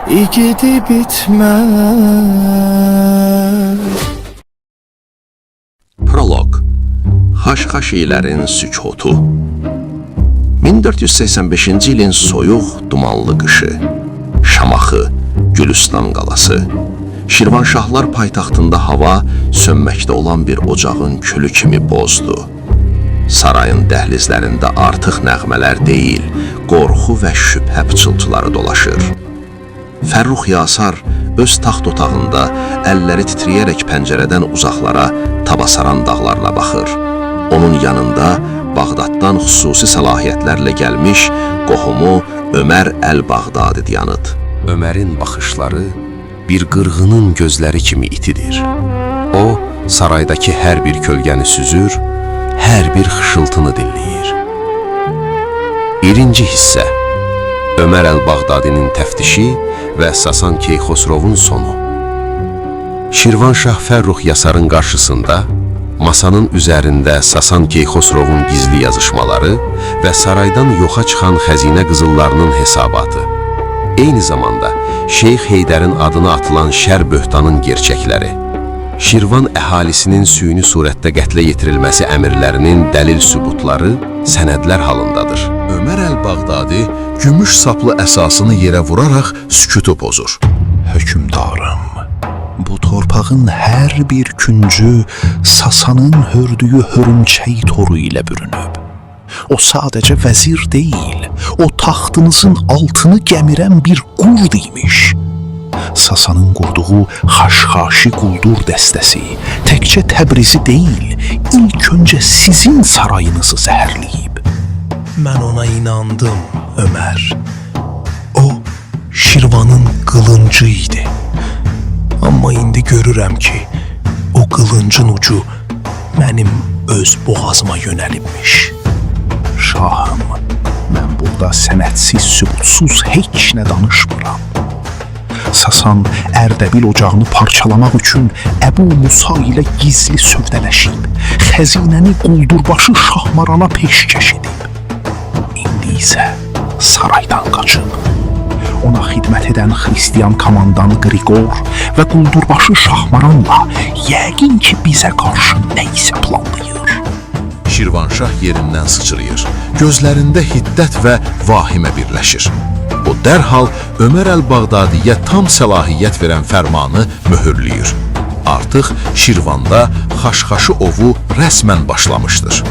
İgidi bitmez. Prolog. Xaşxaşilərin sükutu. 1485-ci ilin soyuq, dumanlı qışı. Şamaxı, Gülüstan qalası. Şirvanşahlar paytaxtında hava sönməkdə olan bir ocağın külü kimi bozdu. Sarayın dəhlizlərində artıq nəğmələr deyil, qorxu və şübhə pıçıltıları dolaşır. Fərrux Yasar öz taxt otağında əlləri titrəyərək pəncərədən uzaqlara, Tabasaran dağlarına baxır. Onun yanında Bağdaddan xüsusi səlahiyyətlərlə gəlmiş qohumu Ömər Əl-Bağdadi dayanıb. Ömərin baxışları bir qırğının gözləri kimi itidir. O, saraydakı hər bir kölgəni süzür, hər bir xışıltını dinləyir. Birinci hissə. Ömər əl-Bağdadinin təftişi və Sasan Keyxosrovun sonu. Şirvanşah Fərrux Yasarın qarşısında masanın üzərində Sasan Keyxosrovun gizli yazışmaları və saraydan yoxa çıxan xəzinə qızıllarının hesabatı. Eyni zamanda Şeyx Heydərin adına atılan şər böhtanın gerçəkləri, Şirvan əhalisinin süni surətdə qətlə yetirilməsi əmrlərinin dəlil sübutları sənədlər halındadır. Ömər əl-Bağdadi gümüş saplı əsasını yerə vuraraq sükutu pozur. Hökmdarım, bu torpağın hər bir küncü Sasanın hördüyü hörümçək toru ilə bürünüb. O sadəcə vəzir deyil, o taxtınızın altını gəmirən bir qurd imiş. Sasanın qurduğu xaşxaşi quldur dəstəsi təkcə Təbrizi deyil, ilk öncə sizin sarayınızı zəhərləyib. Mən ona inandım, Ömər. O, Şirvanın qılıncı idi. Amma indi görürəm ki, o qılıncın ucu mənim öz boğazıma yönəlibmiş. Şahım, mən burada sənədsiz, sübutsuz heç nə danışmıram. Sasan Ərdəbil ocağını parçalamaq üçün Əbu Musa ilə gizli sövdələşib, xəzinəni quldurbaşı Şahmarana peşkəş edib. İndi isə saraydan qaçıb. Ona xidmət edən xristian komandan Qriqor və quldurbaşı Şahmaranla yəqin ki bizə qarşı nə isə planlayır. Şirvanşah yerindən sıçrayır. Gözlərində hiddət və vahimə birləşir. O dərhal Ömər əl-Bağdadiyə tam səlahiyyət verən fərmanı möhürləyir. Artıq Şirvanda xaşxaşı ovu rəsmən başlamışdır.